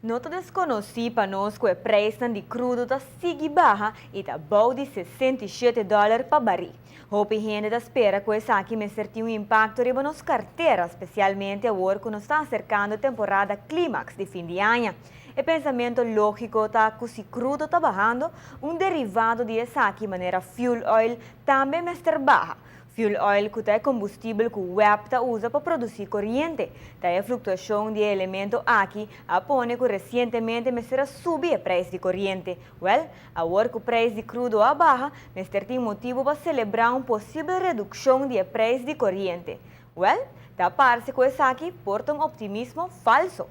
No ta deskonosí pa nos ku e preisnan di krudo ta sigui baha i ta bou di 67 dòler pa barí. Hopi hende ta spera ku esaki mester tin un impakto riba nos kartera, spesialmente awor ku nos ta aserkando temporada klímaks di fin di aña. E pensamentu lógiko ta ku si krudo ta bahando, un derivado di esaki manera fuel oil tambe mester baha. Fuel oil ku ta e kombustibel ku web ta usa pa produsí koriente. Ta e fluktuashon di e elemento aki a pone ku resientemente mester a subi e preis di koriente. Wèl, awor ku preis di krudo a baha, mester tin motibu pa selebrá un posibel redukshon di e preis di koriente. Wèl, ta parse ku esaki por ta un optimismo falso.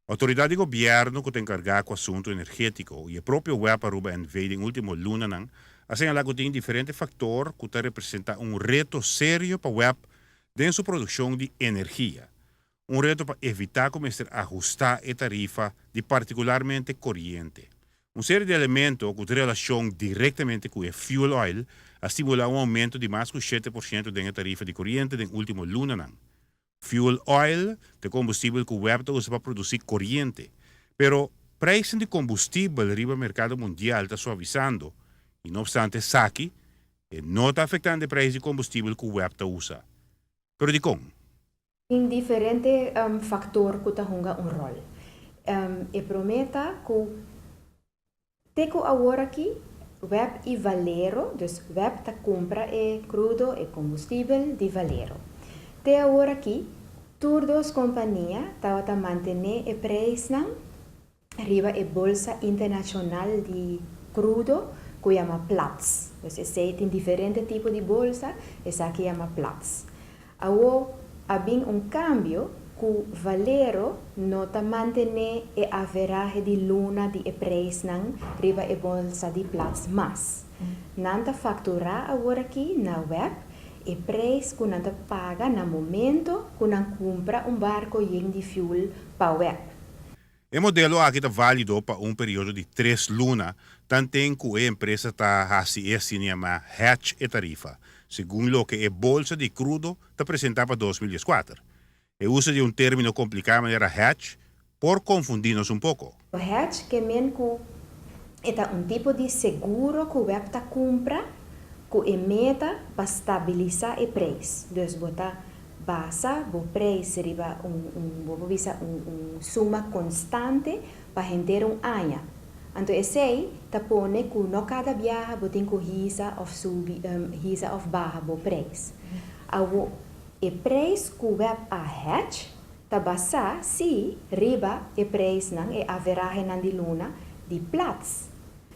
Outoridat di gobièrnu ku ta enkargá ku asuntu energétiko i e propio web Aruba NV den último lunanan a señalá ku tin diferente faktor ku ta representá un reto serio pa web den su produkshon di energia. Un reto pa evitá ku mester ahustá e tarifa di partikularmente koriente. Un serie di elemento ku tin relashon direktamente ku e fuel oil a stimulá un oumento di mas ku 7% den e tarifa di koriente den último lunanan. Fuel oil ta e kombustibel ku web ta usa pa produsí koriente. Pero preisnan di kombustibel riba merkado mundial ta suavisando i no opstante esaki e no ta afektando e preis di kombustibel ku web ta usa. Pero dikon? Tin diferente faktor ku ta hunga un ròl. E promé ta ku Te ku awor aki, web i Valero, dus web ta kumpra e krudo, e kombustibel, di Valero. Te awor aki, tur dos kompania tabata mantené e preisnan riba e bolsa internashonal di krudo ku yama Platts. Dus esei tin diferente tipo di bolsa, esaki yama Platts. Awor a bin un kambio ku Valero no ta mantené e averahe di luna di e preisnan riba e bolsa di Platts mas. Nan ta fakturá aworakí na web e preis ku nan ta paga na momento ku nan kumpra un barko yen di fuel pa web. E modelo aki ta válido pa un periodo di tres luna, tanten ku e empresa ta hasi e asina yamá hedge e tarifa, segun loke e bolsa di krudo ta presentá pa 2014. E uso di un término kompliká manera hedge por konfundí nos un poko. Hedge ke men ku e ta un tipo di seguro ku web ta kumpra ku e meta pa stabilisá e preis. Dus bo ta Basa bo preis riba un un bo por bisa un un suma konstante pa henter un aña. Anto esei ta pone ku no kada biaha bo tin ku hisa òf subi hisa òf baha bo preis. Awo e preis ku web a hedge ta basá si riba e preisnan, e averahenan di luna di Platts.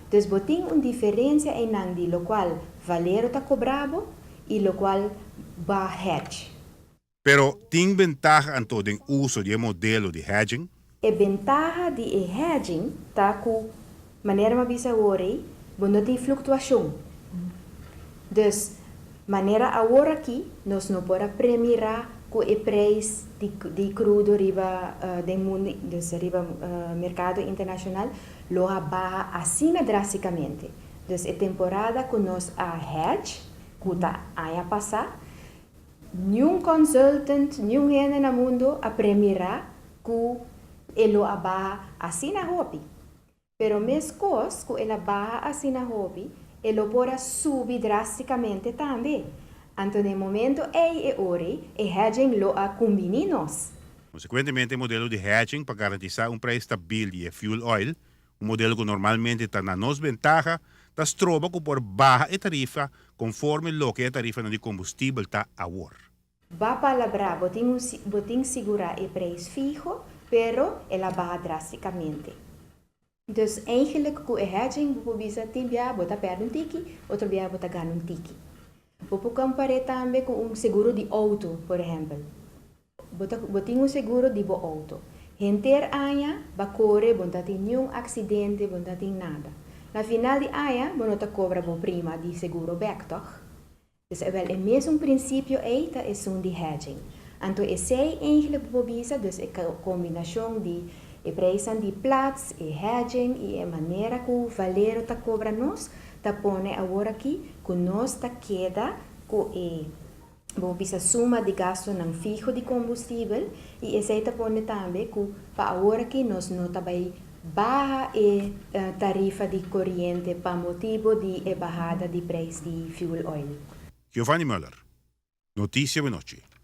Dus bo tin un diferensia einan di lokual Valero ta kobra bo i lokual ba hedge. Pero tin bentaha anto den uso di e modelo di hedging? E bentaha di e hedging ta ku, manera mi a bisa awor ei, bo no tin fluktuashon. Dus, manera awor aki nos no por a premirá ku e preis di di krudo riba den mundu, dus riba merkado internashonal, lo a baha asina drástikamente. Dus e temporada ku nos a hedge, ku ta aña pasá, niun consultant, niun hende na mundu a premirá ku e lo a baha asina hopi. Pero meskos ku el a baha asina hopi, e lo por a subi drástikamente tambe. Anto na e momento ei e ora ei, e hedging lo a kumbiní nos. Konsekuentemente e modelo di hedging pa garantisá un preis stabil di e fuel oil, un modelo ku normalmente ta na nos bentaha, ta stroba ku por baha e tarifa konforme loke e tarifanan di kombustibel ta awor. Ba palabrá, bo tin un bo tin sigurá e preis fiho, pero el a baha drástikamente. Dus eigenlijk ku e hedging bo por bisa tin biaha bo ta pèrdè un tiki, otro biaha bo ta gana un tiki. Bo por kompar'é tambe ku un seguro di outo, por ehèmpel. Bo ta bo tin un seguro di bo outo. Henter aña ba kore bo no ta tin niun aksidente, bo no ta tin nada. Na final di aña bo no ta kobra bo prima di seguro bèk, tòg? Dus ewel e mesun prinsipio ei ta esun di hedging. Anto esei eigenlijk bo por bisa, dus e kombinashon di e preisnan di Platts, e hedging i e manera ku Valero ta kobra nos, ta pone awor aki ku nos ta keda ku e. Bo bisa suma di gastonan fiho di kombustibel i esei ta pone tambe ku pa awor aki nos no ta bai baha e tarifa di koriente pa motibu di e bahada di preis di fuel oil. Giovanni Muller, Notisia Awenochi.